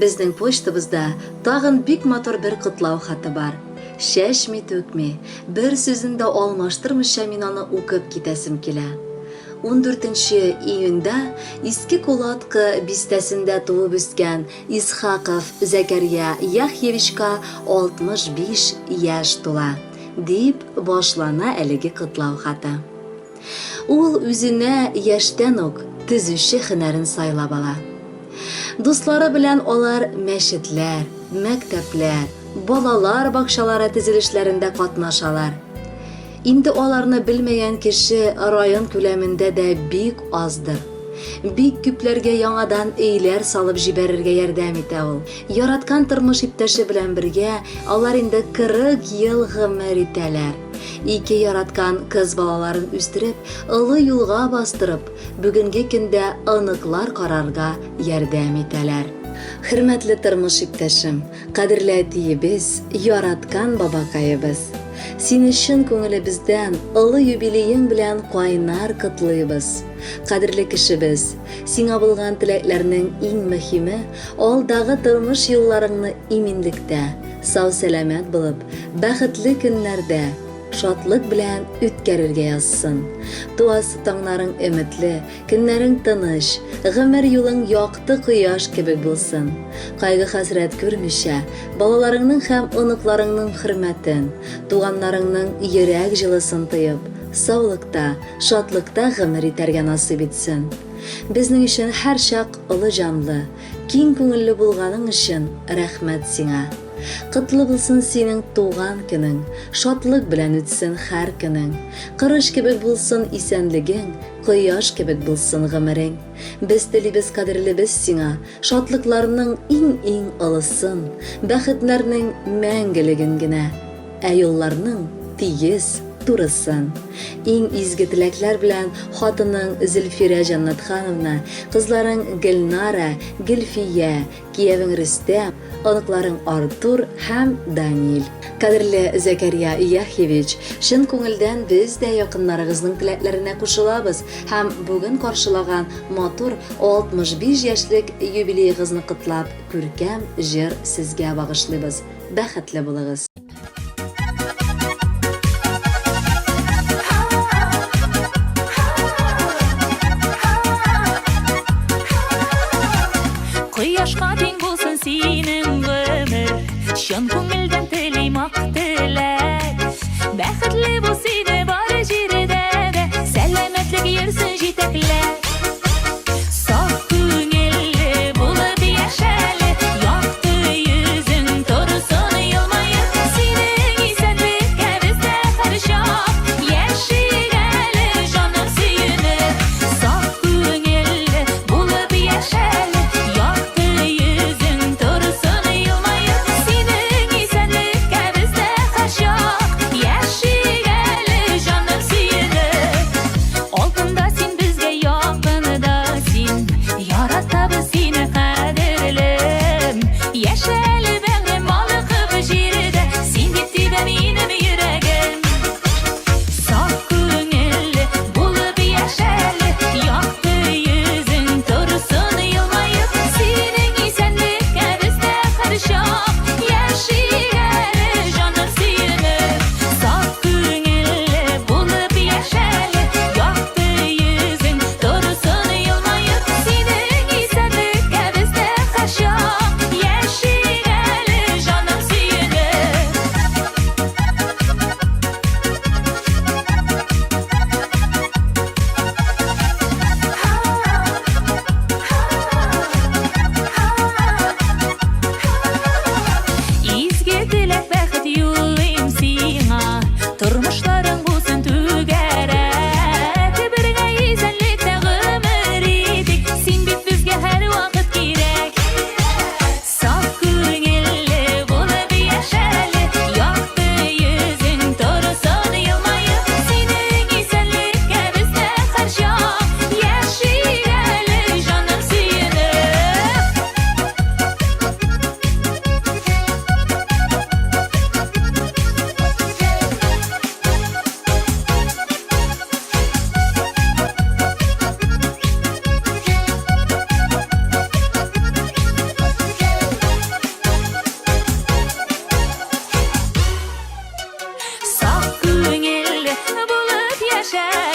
Безнең почтабызда тагын бик матур бер котлау хаты бар. Чәчми-түкми, бер сүзен дә алмаштырмыйча мин аны укып китәсем килә. Ундүртенче июньдә Иске Кулаткы бистәсендә туып үскән Исхаков Зәкәрия Яхьевичка 65 яшь тула, дип башлана әлеге котлау хаты. Ул үзенә яшьтән үк төзүче һөнәрен сайлап ала. Дуслары белән алар мәчетләр, мәктәпләр, балалар бакчалары төзелешләрендә катнашалар. Инде аларны белмәгән кеше район күләмендә дә бик аздыр. Бик күпләргә яңадан өйләр салып җибәрергә ярдәм итә ул. Яраткан тормыш иптәше белән бергә алар инде 40 ел гомер итәләр. Ике яраткан кыз балаларын үстереп, олы юлга бастырып, бүгенге көндә оныклар карарга ярдәм итәләр. Хөрмәтле тормыш иптәшем, кадерле әтиебез, яраткан бабакаебыз! Сине чын күңелебездән олы юбилеең белән кайнар котлыйбыз! Кадерле кешебез, сиңа булган теләкләрнең иң мөһиме, алдагы тормыш юлларыңны иминлектә, Сау-сәламәт булып, бәхетле көннәрдә, шатлык белән үткәрергә язсын. Туасы таңнарың өметле, көннәрең тыныч, гомер юлың якты кояш кебек булсын. Кайгы-хәсрәт күрмичә, балаларыңның һәм оныкларыңның хөрмәтен, туганнарыңның йөрәк җылысын тоеп, саулыкта, шатлыкта гомер итәргә насыйп итсен. Безнең өчен һәрчак олы җанлы, Киң күңелле булганың өчен рәхмәт сиңа. Котлы булсын синең туган көнең, шатлык белән үтсен һәр көнең. Корыч кебек булсын исәнлегең, кояш кебек булсын гомерең. Без телибез кадерлебез сиңа, шатлыкларның иң-иң олысын, бәхетләрнең мәңгелеген генә. Ә юлларның тигез, турысын. Иң изге теләкләр белән хатының Зөлфирә Җаннатхановна, кызларың Гөлнара, Гөлфия, киявең Рөстәм, оныкларың Артур һәм Данил. Кадерле Зәкәрия Яхьевич, чын күңелдән без дә якыннарыгызның теләкләренә кушылабыз һәм бүген каршылаган матур 65 яшьлек юбилеегызны котлап, күркәм җыр сезгә багышлыйбыз. Бәхетле булыгыз! Кояшка тиң булсын синең гомер, Чын күңелдән телим ак теләк. Бәхетле бул сине бар җирдә дә, Сәламәтлек йөрсен җитәкләп. Саф күңелле булып яшәле, Якты йөзең торсын елмаеп. Синең исәнлеккә без дә һәрчак Яшик әле, җаным, сөенеп. Саф күңелле булып яшәле, Якты йөзең торсын елмаеп. Синең исәнлеккә без дә һәрчак Яшик әле, җаным, сөенеп. Алтында син безгә якын да син, Яратабыз сине, кадерлем. Яшә әле, бәгърем, балкып җирдә, Син дип тибә минем йөрәгем. Саф күңелле булып яшә әле, Якты йөзең торсын елмаеп. Синең исәнлеккә без дә һәрчак Яшик әле, җаным, сөенеп. Саф күңелле булып яшәле, Якты йөзең торсын елмаеп. Синең исәнлеккә без дә һәрчак Яшик әле, җаным, сөенеп. Изге теләк, бәхет юлыйм сиңа, Тормышларың булсын түгәрәк. Бергә исәнлектә гомер итик, Син бит безгә һәрвакыт кирәк. Саф күңелле булып яшәле, Якты йөзең торсын елмаеп. Синең исәнлеккә без дә һәрчак Яшик әле, җаным, сөенеп. яшә.